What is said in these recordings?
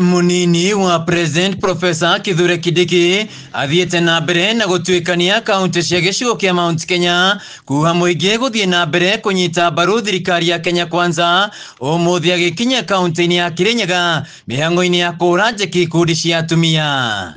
Munini wa President Professor Kithure Kindiki athiĩte na mbere na gũtuĩkania kaunti cia gĩcigo kĩa Mount Kenya kuha mũingĩ gũthiĩ na mbere kũnyita mbaru thirikari ya Kenya Kwanza. Ũmũthĩ agĩkinya kaunti-inĩ ya Kirinyaga mĩhang'o-inĩ ya kũhũra njeki ikundi cia atumia.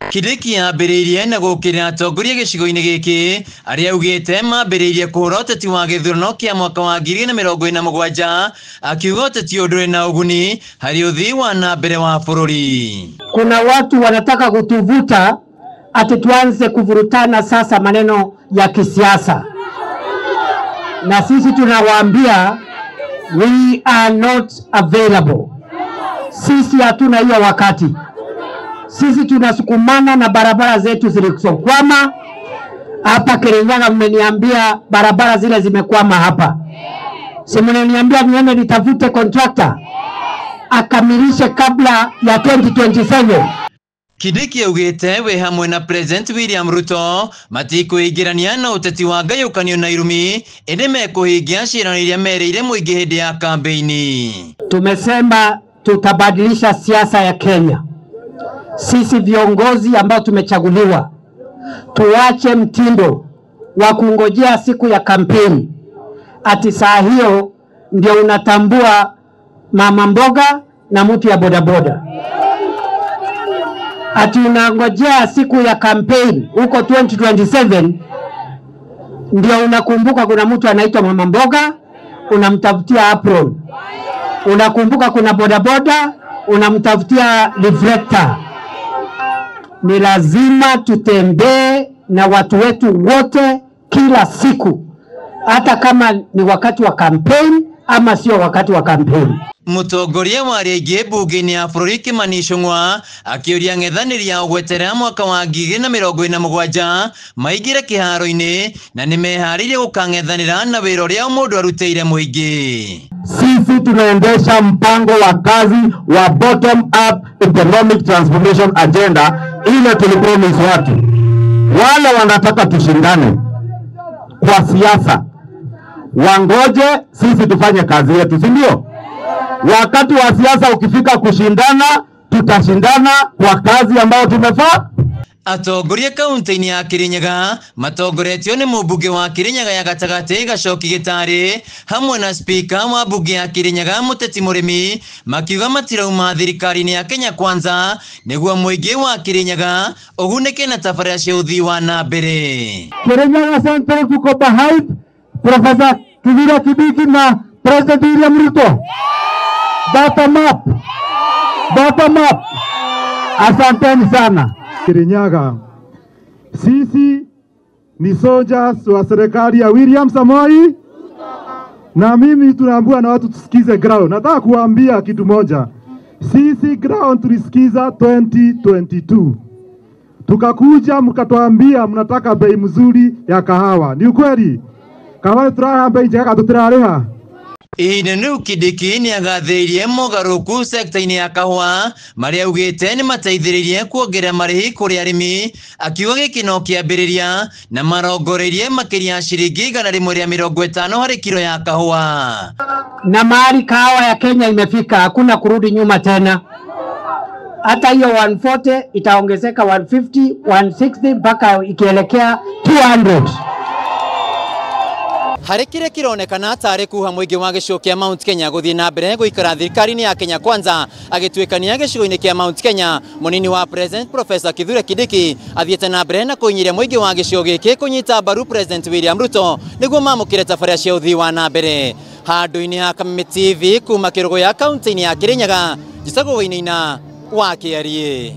Kindiki ambĩrĩirie na gũũkĩrĩra atongoria gĩcigo-inĩ gĩkĩ arĩa augĩte mambĩrĩirie kũhũra ũteti wa gĩthurano kĩa mwaka wa 2027, akiuga ũteti ũyũ ndũrĩ na ũguni harĩ ũthii wa na mbere wa bũrũri. Kuna watu wanataka kutuvuta ati tuanze kuvurutana sasa maneno ya kisiasa, na sisi tunawaambia we are not available. Sisi hatuna hiyo wakati. Sisi tunasukumana na barabara zetu zilizokwama hapa Kirinyaga. Mmeniambia barabara zile zimekwama hapa, si mnaniambia niende nitafute contractor akamilishe kabla ya 2027. Kindiki augĩte we hamwe na President William Ruto matikwĩingĩrania na ũteti wa ngayũkanio na irumi, ĩndĩ mekũhingia ciĩranĩro iria merĩire mũingĩ hĩndĩ ya kambĩini. Tumesema tutabadilisha siasa ya Kenya. Sisi viongozi ambao tumechaguliwa tuache mtindo wa kungojea siku ya kampeni, ati saa hiyo ndio unatambua mama mboga na mtu ya bodaboda, ati unangojea siku ya kampeni huko 2027 ndio unakumbuka kuna mtu anaitwa mama mboga, unamtafutia apron, unakumbuka kuna bodaboda, unamtafutia reflector. Ni lazima tutembee na watu wetu wote kila siku, hata kama ni wakati wa campaign ama sio wakati wa campaign. Mũtongoria wa arĩa aingĩ mbunge-inĩ ya bũrũri Kimani Ichung'wa akĩũria ng'ethanĩri ya gweterera mwaka wa 2027 maingĩre kĩharo-inĩ na nĩmeharĩirie gũkang'ethanĩra na wĩra ũrĩa mũndũ arutĩire mũingĩ. Sisi tunaendesha mpango wa kazi wa bottom up economic transformation agenda ile tulipromise watu. Wale wanataka tushindane kwa siasa wangoje sisi tufanye kazi yetu, si ndio? Wakati wa siasa ukifika kushindana, tutashindana kwa kazi ambayo tumefaa. Atongoria kaunti-inĩ ya Kirinyaga matongoretio nĩ mũmbunge wa Kirinyaga ya gatagatĩ Gacoki Gĩtarĩ hamwe na spika wa mbunge ya Kirinyaga Mũteti Mũrĩmi makiuga matirauma thirikari-inĩ ya Kenya Kwanza nĩguo mũingĩ wa Kirinyaga ũgunĩke na tabarĩra cia ũthii wa na mbere. Kirinyaga Central tuko behind Professor Kithure Kindiki na President William Ruto. Bottom up. Bottom up. Asanteni sana. Kirinyaga, sisi ni soldiers wa serikali ya William Samoei, na mimi tunaambiwa na watu tusikize ground. Nataka kuambia kitu moja, sisi ground tulisikiza 2022, tukakuja mkatuambia mnataka bei mzuri ya kahawa. Ni ukweli? Kahawa turaha bei njega tutirariha. Ihinda rĩu Kindiki nĩagathĩrĩirie mogarũrũku sekta-inĩ ya kahũa marĩa augĩte nĩmateithĩrĩirie kuongerera marĩhi kũrĩ arĩmi, akiuga gĩkĩ no kĩambĩrĩria na marongoreirie makĩria ya ciringi 150 harĩ kiro ya kahũa. Na mahali kahawa ya Kenya imefika, hakuna kurudi nyuma tena. Hata hiyo 140 itaongezeka 150, 160 mpaka ikielekea 200. Harĩ kĩrĩa kĩronekana tarĩ kuha mũingĩ wa gĩcigo kĩa Mount Kenya gũthiĩ na mbere gũikara thirikari-inĩ ya Kenya Kwanza agĩtuĩkania gĩcigo-inĩ kĩa Mount Kenya, mũnini wa President Professor Kithure Kindiki athiĩte na mbere na kũinyĩria mũingĩ wa gĩcigo gĩkĩ kũnyita mbaru President William Ruto nĩguo mamũkĩre tabarĩra cia ũthii wa na mbere. Handũ-inĩ ha Kameme TV kuma Kĩrũgũya kaunti-inĩ ya Kirinyaga, njĩtagwo Wainaina wa Kĩariĩ.